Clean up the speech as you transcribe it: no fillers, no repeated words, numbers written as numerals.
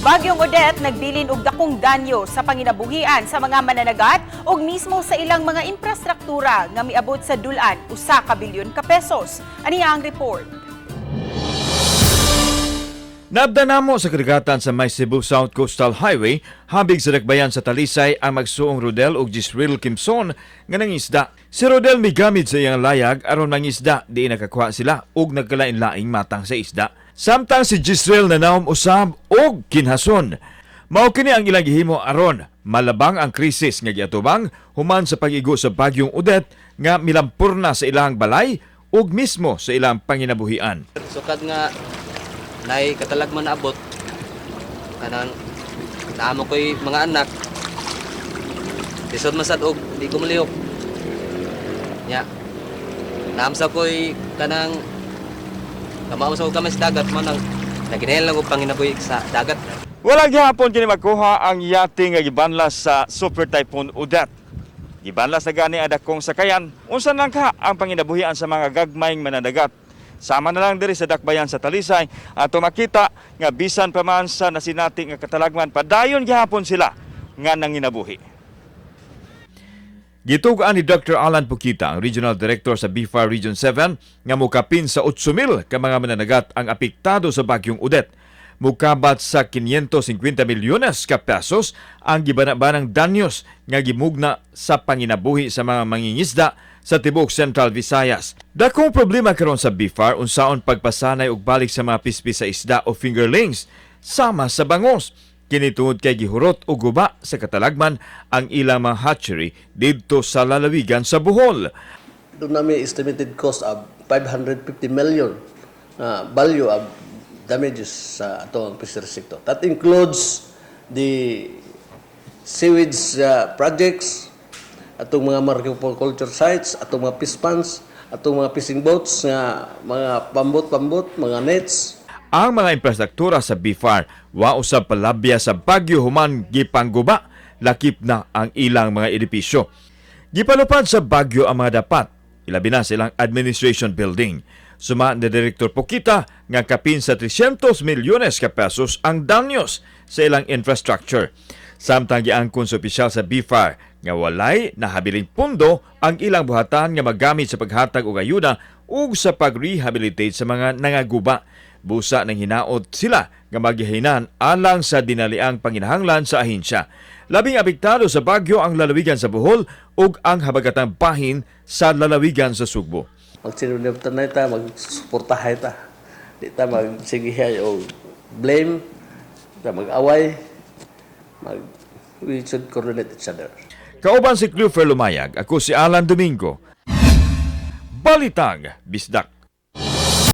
Bagyong Odette nagbilin og dakong danyo sa panginabuhian sa mga mananagat ug mismo sa ilang mga infrastruktura nga miabot sa dul-an 1 ka bilyon ka pesos. Ani ang report. Naabdan namo sa kadagatan sa may Cebu South Coastal Highway, habig sa dakbayan sa Talisay ang magsuong Rodel ug Gisril Kimson nga nangisda. Si Rodel migamit sa iyang layag aron mangisda, di nakakuha sila og nagkalain-laing matang sa isda. Samtang si Gisril nanawom usab og kinhason. Mao kini ang ilang gihimo aron malabang ang krisis nga giatubang human sa pag-igo sa Bagyong Odette nga milampurna sa ilang balay ug mismo sa ilang panginabuhian. Sukad nga nay katalagman na abot, kanang naamo ko'y mga anak, lisod man sad og di ko malihok nya, naamsa ko'y kanang kamao sa kamay sa dagat mo nang naginahil lang og panginabuhi sa dagat. Wala gihapon kini magkuha ang yate nga gibanlas sa Super Typhoon Odette. Gibanlas na gani ang dakong sakayan, unsa lang ka ang panginabuhian sa mga gagmayng mananagat. Sama na lang diri sa dakbayan sa Talisay ato makita nga bisan pa man sa nasinati nga katalagman, padayon gihapon sila nga nanginabuhi. Gitugaan ni Dr. Alan Pukita, ang Regional Director sa BFAR Region 7, nga mukapin sa 8,000 ka mga mananagat ang apektado sa Bagyong Odette. Mukabat sa 550 milyones ka pesos ang gibana-banang danyos nga gimugna sa panginabuhi sa mga mangingisda sa tibuok Central Visayas. Dakong problema karon sa BFAR unsaon pagpasanay og balik sa mga pispis sa isda o fingerlings sama sa bangos. Kini tungod kay gihurot o guba sa katalagman ang ilang mga hatchery didto sa lalawigan sa Bohol. Duna mi estimated cost of 550 million na value of damages sa atong fishery sector. That includes the sewage projects, atong mga mariculture sites, atong mga fish ponds, atong mga fishing boats, nga mga pambot-pambot, mga nets. Ang mga infrastruktura sa BFAR wa usab palabya sa bagyo human gipangguba, lakip na ang ilang mga edipisyo. Gipalupad sa bagyo ang mga dapat, ilabi na sa ilang administration building. Suma ni Director Pokita nga kapin sa 300 milyones ka pesos ang danyos sa ilang infrastructure. Samtang giangkon sa opisyal sa BFAR nga walay nahabiling pundo ang ilang buhatan nga magamit sa paghatag og ayuda ug sa pag-rehabilitate sa mga nangaguba. Busa nang hinaot sila nga magihinan alang sa dinaliang panginahanglan sa ahensya. Labing apektado sa bagyo ang lalawigan sa Bohol ug ang habagatang bahin sa lalawigan sa Sugbo. Magsinunod na ta, magsuportahay ta. Di ta magsigihay o blame, ta mag-away, we should coordinate each other. Kauban si Clufer Lumayag, ako si Alan Domingo. Balitang Bisdak.